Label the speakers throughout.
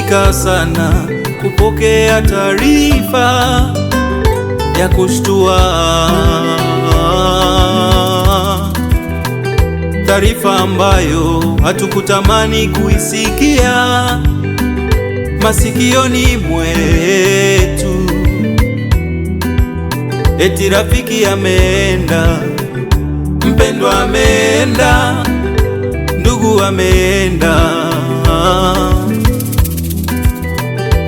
Speaker 1: Tulihuzunika sana kupokea taarifa ya kushtua, taarifa ambayo hatukutamani kuisikia masikioni mwetu. Eti rafiki ameenda, mpendwa ameenda, ndugu ameenda.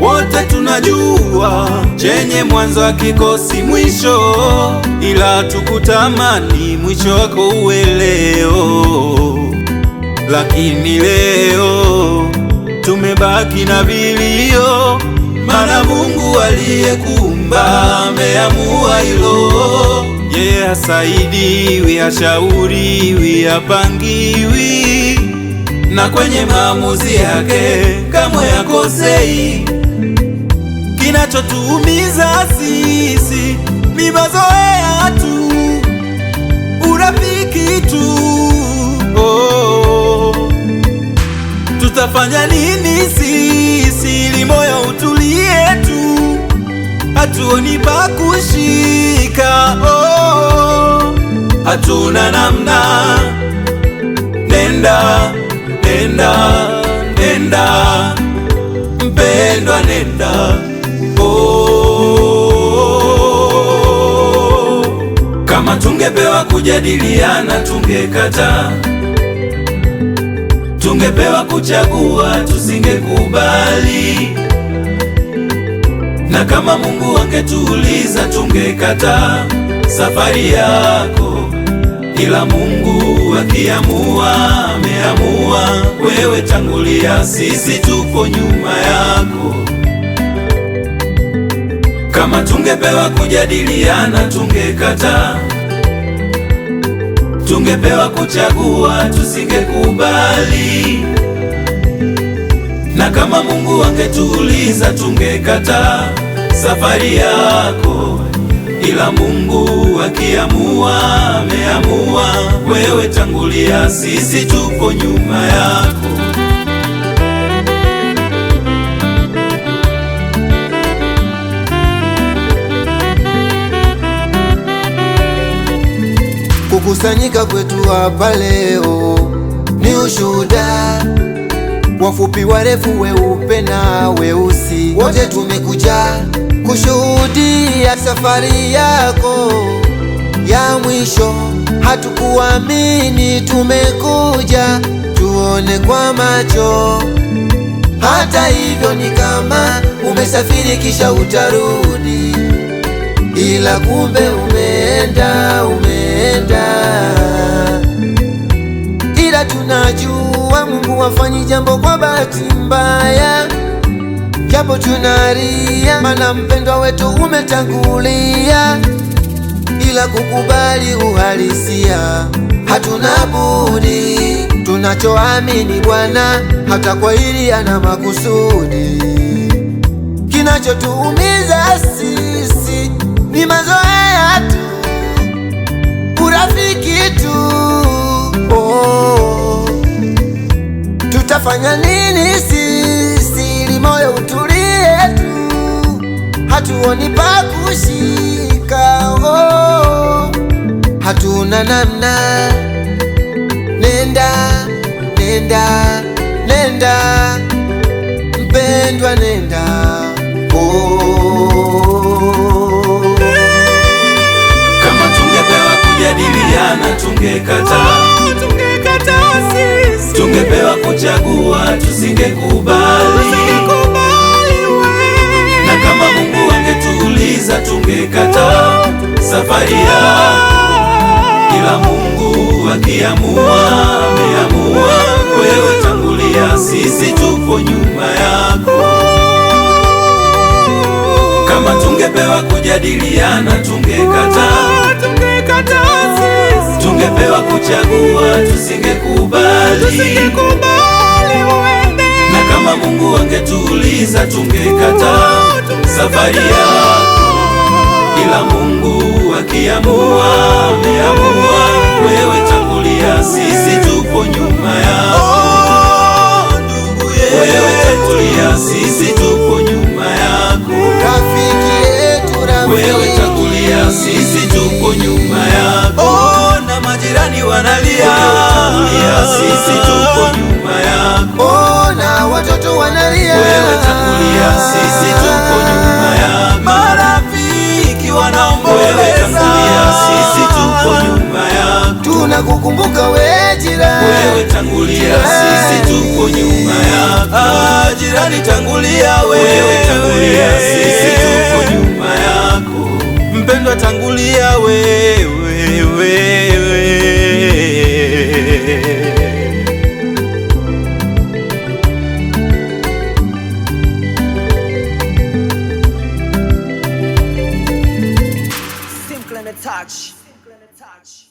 Speaker 1: Wote tunajua chenye mwanzo hakikosi mwisho, ila tukutamani mwisho wako uwe leo. Lakini leo tumebaki na vilio, maana Mungu aliyekuumba ameamua hilo. Yeye hasaidiwi, hashauriwi, hapangiwi, na kwenye maamuzi yake kamwe hakosei. Kinachotuumiza sisi ni mazoea tu, urafiki tu. Oh, tutafanya nini sisi ili moyo utulie tu? Hatuoni pa kushika. Oh, hatuna namna. Nenda, nenda, nenda, mpendwa nenda. Oh, kama tungepewa kujadiliana tungekataa, tungepewa kuchagua tusingekubali, na kama Mungu angetuuliza tungekataa safari yako, ila Mungu akiamua ameamua. Wewe tangulia, sisi tupo nyuma yako. Kama tungepewa kujadiliana tungekataa, tungepewa kuchagua tusingekubali, na kama Mungu angetuuliza tungekataa safari yako, ila Mungu akiamua ameamua. Wewe tangulia, sisi tupo nyuma yako.
Speaker 2: Kukusanyika kwetu hapa leo ni ushuhuda, wafupi warefu, weupe na weusi, wote tumekuja kushuhudia safari yako ya mwisho. Hatukuamini, tumekuja tuone kwa macho. Hata hivyo ni kama umesafiri kisha utarudi, ila kumbe umeenda, umeenda. Ila tunajua Mungu hafanyi jambo kwa bahati mbaya, japo tunalia, maana mpendwa wetu umetangulia. Ila kukubali uhalisia hatuna budi, tunachoamini Bwana hata kwa hili ana makusudi. Kinachotuumiza sisi ni mazoea tu, urafiki tu. Oh, tutafanya nini sisi ili moyo utulie tu? Hatuoni pa kushika. Oh, hatuna namna. Nenda, nenda, nenda, mpendwa nenda. Oh.
Speaker 1: Kama tungepewa kujadiliana tungekataa,
Speaker 3: Tungekataa sisi,
Speaker 1: tungepewa kuchagua tusingekubali,
Speaker 3: tusingekubali wewe.
Speaker 1: na kama Mungu angetuuliza tungekataa safari yako, ila Mungu akiamua ameamua. Wewe tangulia, sisi tupo nyuma yako. Kama tungepewa kujadiliana tungekataa,
Speaker 3: Tungekataa sisi,
Speaker 1: tungepewa kuchagua tusingekubali,
Speaker 3: tusingekubali uende.
Speaker 1: na kama Mungu angetuuliza tungekataa safari yako, ila Mungu akiamua ameamua. Wewe tangulia, sisi tupo nyuma yako. Oh, ndugu yetu. Wewe tangulia, sisi tupo nyuma yako.
Speaker 2: Rafiki yetu,
Speaker 1: Wewe tangulia,
Speaker 2: rafiki.
Speaker 1: sisi tupo nyuma yako.
Speaker 4: Oh, na majirani wanalia.
Speaker 1: Wewe tangulia, sisi tupo nyuma yako.
Speaker 2: Ona watoto wanalia.
Speaker 1: Wewe tangulia, sisi tupo nyuma yako.
Speaker 4: Marafiki
Speaker 1: Wewe
Speaker 4: wanaomboleza.
Speaker 1: tangulia, sisi tupo nyuma yako.
Speaker 2: Tunakukumbuka we jirani.
Speaker 1: Wewe tangulia, sisi tupo nyuma yako.
Speaker 4: Ah, jirani tangulia
Speaker 1: Wewe
Speaker 4: wewe,
Speaker 1: tangulia, sisi tupo nyuma yako.
Speaker 4: Mpendwa tangulia wewe, wewe.
Speaker 5: Simple and a touch. Simple and a touch.